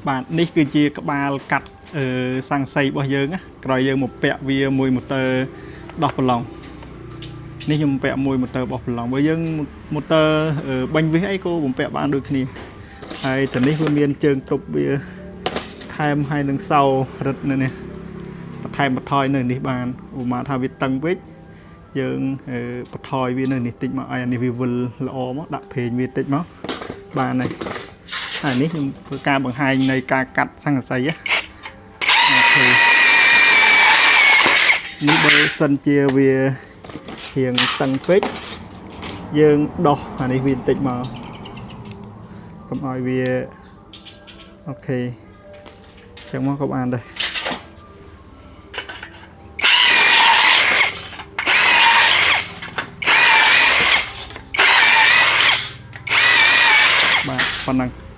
បាទនេះគឺជាក្បាលកាត់អឺស័ង្កសីរបស់យើងណាក្រោយយើងមកពាក់វាមួយម៉ូទ័រដោះប្រឡងនេះខ្ញុំពាក់មួយម៉ូទ័របោះប្រឡងបើយើងម៉ូទ័របាញ់វិសអីក៏បំពាក់បានដូចគ្នាហើយតនេះវាមានជើងទប់វាថែមហើយនឹងសោរឹតនៅនេះបន្ថែមបន្ថយនៅនេះបានឧបមាថាវាតឹងពេកយើងបន្ថយវានៅនេះតិចមកឲ្យអានេះវាវិលល្អមកដាក់ប្រេងវាតិចមកបានហើយហើយនេះខ្ញុំធ្វើការបង្ហាញនៃការកាត់ស័ង្កសីណាOK នេះបើសិនជាវារៀងតឹងពេកយើងដោះអានេះវាបន្តិចមកកុំឲ្យវា OK ចឹងមកក៏បានដែរ បាទប៉ុណ្ណឹង។